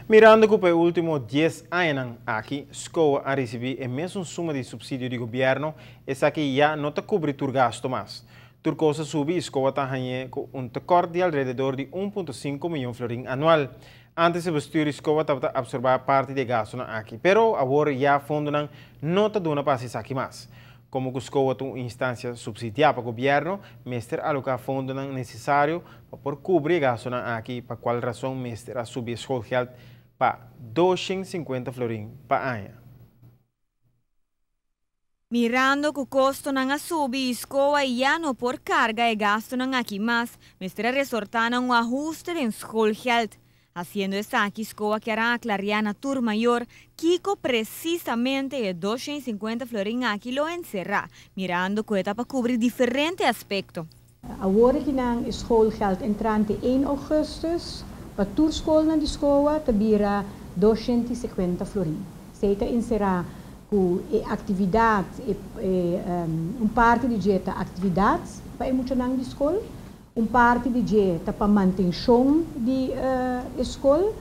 Mirando ku pa e último 10 añanan aki, SKOA a risibí e mesun suma di supsidio di gobièrnu, esaki ya no ta kubri tur gastu mas. Tur kos a subi i SKOA ta hañ'é ku un tekort di alrededor di 1,5 mion florin anual. Antes e bestuur di SKOA tabata apsorbá parti di e gastunan aki, pero awor ya fondonan no ta duna pa hasi esaki mas. Komo ku SKOA ta un instansia supsidiá pa gobièrnu, mester aloká fondonan nesesario pa por kubri e gastunan aki, pa kual rason mester a subi e schoolgeld pa 250 florin pa aña. Mirando ku kostonan a subi i SKOA ya no por karga e gastunan aki mas, mester a resortá na un ahuste den schoolgeld. Hasiendo esaki, SKOA kier a aklariá na tur mayor kiko presisamente e 250 florin aki lo enserá, mirando ku e ta pa kubri diferente aspekto. Awor akinan e schoolgeld entrante 1 ougùstùs pa tur skolnan di SKOA ta bira 250 florin. Esei ta enserá ku e aktividat, e un parti di dje ta aktividat pa e muchanan di skol, un parti di dje ta pa mantenshon di e skol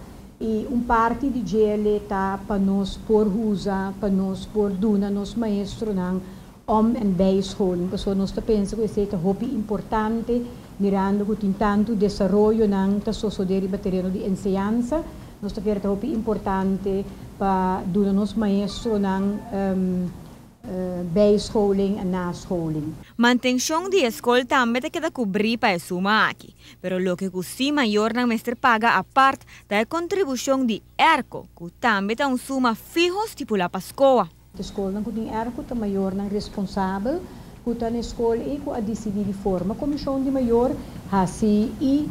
i un parti di dje ta pa nos por usa, pa nos por duna nos maestronan om- en bijscholing. Pasobra nos ta pensa ku esei ta hopi importante, mirando ku tin tantu desaroyonan ta sosodé riba tereno di enseñansa, nos ta kere ta hopi importante pa duna nos maestronan bijscholing en nascholing. Mantenshon di skol tambe ta keda kubrí pa e suma aki, pero loke ku si mayornan mester paga apart ta e kontribushon di airco, ku tambe ta un suma fiho stipulá pa SKOA. E skolnan ku tin airco ta mayornan responsabel ku ta na skol i ku a disidí di forma komishon di mayor hasi i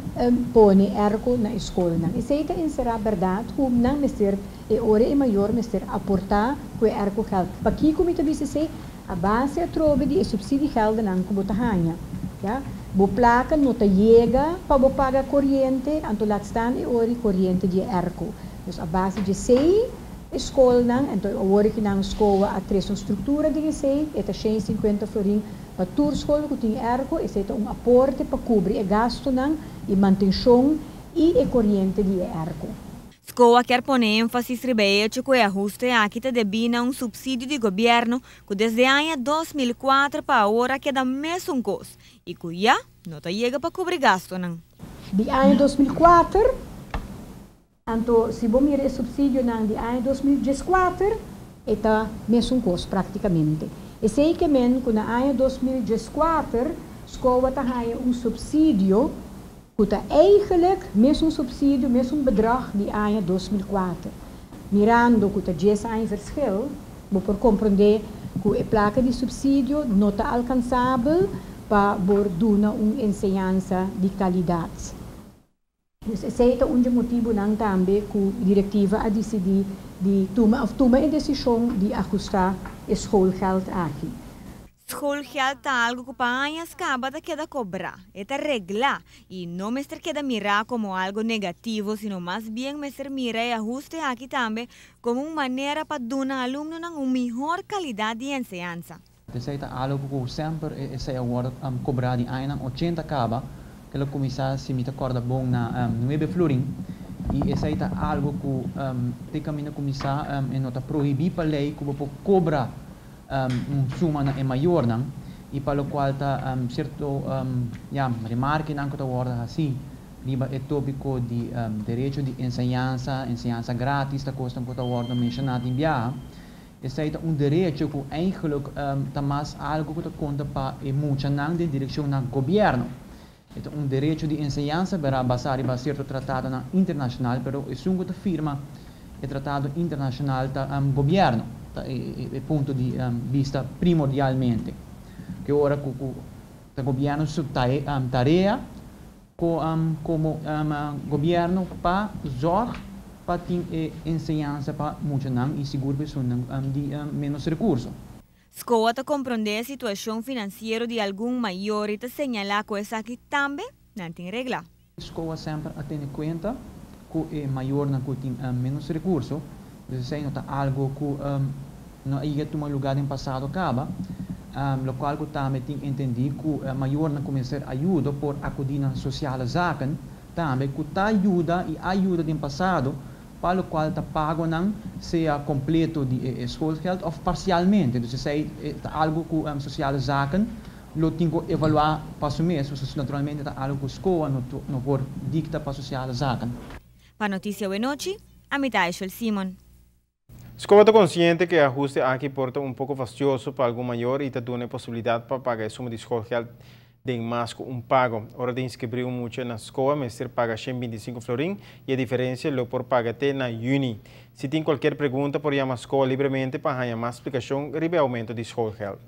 pone airco na skolnan. Esei ta enserá bèrdat ku nan mester e ora e mayor mester aportá ku e airco geld. Pakiko mi ta bisa esei? A base atrobe di e subsidiegeldennan ku bo ta haña. Ja? Bo plaka no ta yega pa bo paga koriente, anto laat staan e ora di koriente di e airco. Dus a base di esei skolnan, anto awor akinan SKOA a trese un struktura di esei, e ta 150 florin pa tur skol ku tin airco, esei ta un aporte pa kubri e gastunan i mantenshon i e koriente di e airco. SKOA kier pone énfasis riba e echo ku e ahuste aki ta debí na un supsidio di gobièrnu ku desde aña 2004 pa awor a keda mesun kos i ku ya no ta yega pa kubri gastunan. Di aña 2004, anto si bo mira e supsidionan di aña 2014, e ta mesun kos práktikamente. Esei ke men ku na aña 2014 SKOA ta haña un supsidio ku ta eigenlijk mesun supsidio, mesun bedrag di aña 2004. Mirando ku ta 10 aña verschil, bo por komprondé ku e plaka di supsidio no ta alkansabel pa por duna un enseñansa di kalidat. Dus esei ta un di e motibunan tambe ku direktiva a disidí di tuma òf tuma e desishon di ahustá e schoolgeld aki. Schoolgeld ta algu ku pa aña kaba ta keda kobra, e ta reglá i no mester keda mirá komo algu negativo, sino mas bien mester mira e ahuste aki tambe komo un manera pa duna alumnonan un mihó kalidat di enseñansa. Esei ta algu ku semper esei a wòrdu kobrá di aña 80 kaba, ku el a kuminsá, si mi ta kòrda bon, na 9 florin i esei ta algu ku te kaminda kuminsá e no ta prohibí pa lei ku bo por kobra un suma na e mayornan i pa lokual ta sierto ya remarkenan ku ta wòrdu hasí riba e tópiko di derecho di enseñansa, enseñansa gratis, ta kosnan ku ta wòrdu menshoná tin biaha. Esei ta un derecho ku eigenlijk ta mas algu ku ta konta pa e muchanan den direkshon na gobièrnu. E ta un derecho di enseñansa pero basá riba sierto tratadonan internashonal, pero esun ku ta firma e tratado internashonal ta gobièrnu, ta e punto di bista primordialmente. Ku ora ku ta gobièrnu su tarea komo gobièrnu pa zorg pa tin e enseñansa pa muchanan i sigur personanan di menos rekurso. SKOA ta komprondé e situashon finansiero di algun mayor i ta señalá ku esaki tambe nan tin reglá. SKOA semper a tene kuenta ku e mayornan ku tin menos rekurso, dus esei no ta algu ku no a yega tuma lugá den pasado kaba, lokual ku tambe tin entendí ku mayornan ku mester ayuda por akudí na sociale zaken tambe ku ta yuda i a yuda den pasado. Pa loke ta pagonan, sea kompleto di schoolgeld òf parsialmente. Anto, esei ta algu ku Sociale Zaken lo tin ku evaluá pa su mes, naturalmente ta algu ku SKOA no por dikta pa Sociale Zaken. Pa Notisia Awenochi, ami ta Simon. SKOA ta konsiente ku e ahuste aki por ta un poko fastioso pa algun mayor i ta duna posibilidat pa paga e suma di schoolgeld den mas ku un pago. Ora di inskribí un mucha na skol, mester paga 125 florin i e diferensia lo por paga te na yüni. Si tin kualke pregunta, por yama SKOA libremente pa haña mas splikashon riba e oumento di schoolgeld.